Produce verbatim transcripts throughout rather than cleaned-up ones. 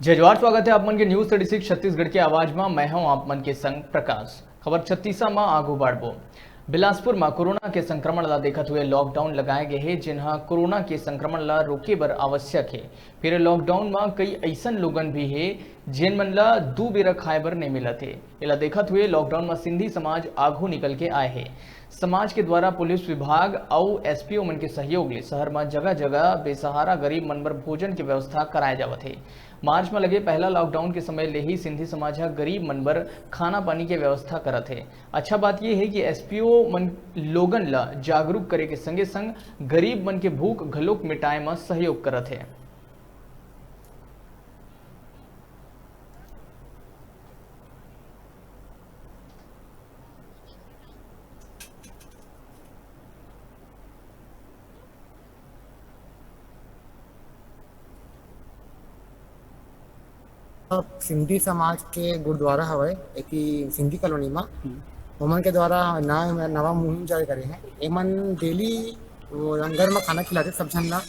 जय जोहार, स्वागत है आप मन के News thirty six छत्तीसगढ़ के आवाज मा। मैं हूं आप मन के संग प्रकाश। खबर छत्तीसा मा आगू बढ़बो। बिलासपुर मा कोरोना के संक्रमण ला देखत हुए lockdown लगाए गए हे, जेन ह कोरोना के संक्रमण ला रोके बर आवश्यक हे। फिर lockdown मा कई अइसन लोगन भी हे, जेन मन ला दू बेरा खाए बर नहीं मिलत हे। एला देखत हुए lockdown मा सिंधी समाज आगू निकल के आए हे। समाज के द्वारा पुलिस विभाग अउ S P O मन के सहयोग ले शहर म जगह-जगह बेसहारा गरीब मन बर भोजन के व्यवस्था कराए जावत हे। मार्च म लगे पहला lockdown के समय ले ही सिंधी समाज ह गरीब मन बर खाना पानी के व्यवस्था करत हे। अच्छा बात ये हे कि S P O मन लोगन ल जागरूक करे के संगे-संग गरीब मन के भूख घलोक मिटाए म सहयोग करत हे। अब सिंधी समाज के गुरुद्वारा हवय, एती सिंधी कॉलोनी मा, हम्म। ओमन के द्वारा नवा, नवा मुहिम जारी करे हे। एमन डेली वो लंगर मा खाना खिलाथे सब झन ला।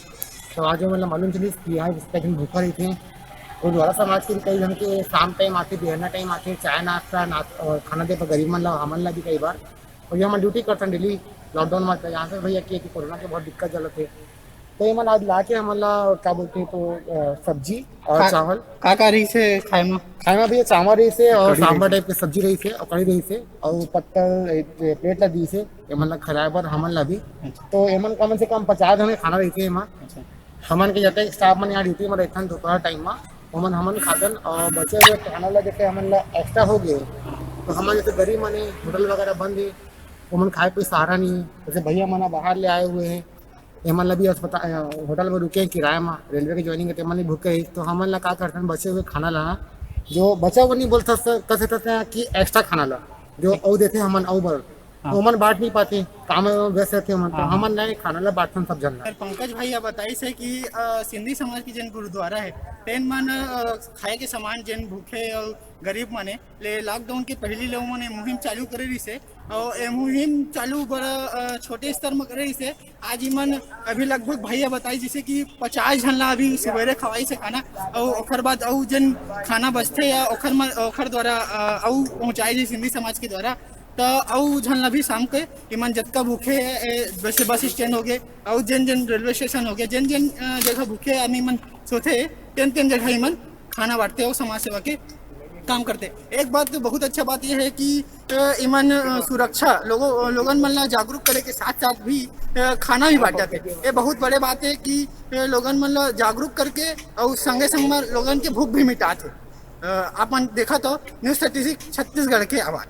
तो आज ओमन ला मालूम चलिस कि आज इतना दिन भूखा रहिथे। गुरुद्वारा समाज के भी कई झन के शाम टाइम आथे, बिहरना टाइम आथे, चाय नाश्ता, नाश्ता, खाना दे बर गरीब मन ला, हमन ला भी कई बार। और ये हमन ड्यूटी करथन डेली लॉकडाउन मा, तो यहाँ से भैया के, कि कोरोना के बहुत दिक्कत चलत हे। तो ये मन आज लाके हमन ला, क्या बोलते हैं, तो, अ, सब्जी और खा-, चावल। का, का रहिस हे खाए मा? खाए मा भैया चावल रहिस हे और कढ़ी सांभर रहिस हे। टाइप के सब्जी रहिस हे और कढ़ी रहिस हे और पत्तल, ए, ए, प्लेट ला दीस हे, ये मन ला खिलाए बर हमन ला भी। अच्छा। तो ये मन कम से कम पचास जन के खाना रहिथे एमा। अच्छा। हमन के जतका स्टाफ मन यहाँ ड्यूटी में रहथन दोपहर टाइम में, ओमन हमन खाथन और बचे हुए खाना ला जैसे हमन ला एक्स्ट्रा हो गए, तो हमन जैसे गरीब मन हे, होटल वगैरह बंद हे, ओमन खाए कोई सहारा नहीं है। जैसे भैया मन बाहर ले आए हुए हैं, एमन ला भी अस्पताल, अ, होटल में रुके हैं किराया में, रेलवे के ज्वाइनिंग है, तो एमन भी भूखे हैं। तो हमन ला का करथन, बचे हुए खाना ला, जो बचा हुआ नहीं बोलता सर, कह सकते हैं कि एक्स्ट्रा खाना ला, जो ठीक। अउ देथे हमन अउ बर हाँ। तो ओमन बांट नहीं पाते, काम में व्यस्त रहते ओमन, तो हाँ, हाँ। हमन नहीं खाना ला बांटथन सब झन ला। सर पंकज भाई, आप बताइस हे कि, अ, सिंधी समाज के जेन गुरुद्वारा हे, तेन मन, अ, खाए के सामान जेन भूखे और गरीब मन हे, ले लॉकडाउन के पहली ले ओमन ये मुहिम चालू करे रहिस हे, और ये मुहिम चालू बड़ा, अ, छोटे स्तर में करे रहिस हे। आज इमन अभी लगभग भैया बताइस जैसे कि पचास झन ला अभी सुबेरे खवाइस हे खाना, और ओखर बाद अउ जेन खाना बचथे या ओखर मन, ओखर द्वारा, अ, अउ पहुँचाए जाए सिंधी समाज के द्वारा, त अउ झन ला भी शाम के इमन जतका भूखे हे, ए, जैसे बस स्टैंड हो गए, अउ जेन जेन रेलवे स्टेशन हो गए, जेन जेन, अ, जगह भूखे आदमी मन सोथे, तेन तेन जगह इमन खाना बांटथे और समाज सेवा के काम करथे। एक बात तो बहुत अच्छा बात ये है कि, अ, इमन, अ, सुरक्षा लोगों, लोगन मन ला जागरूक करे के साथ साथ भी, अ, खाना भी बांटथे। ये बहुत बड़े बात है कि, अ, लोगन मन ला जागरूक करके और संगे संग में लोगन के भूख भी मिटाथे। अ, आप मन देखत हो News thirty six छत्तीसगढ़ के आवाज।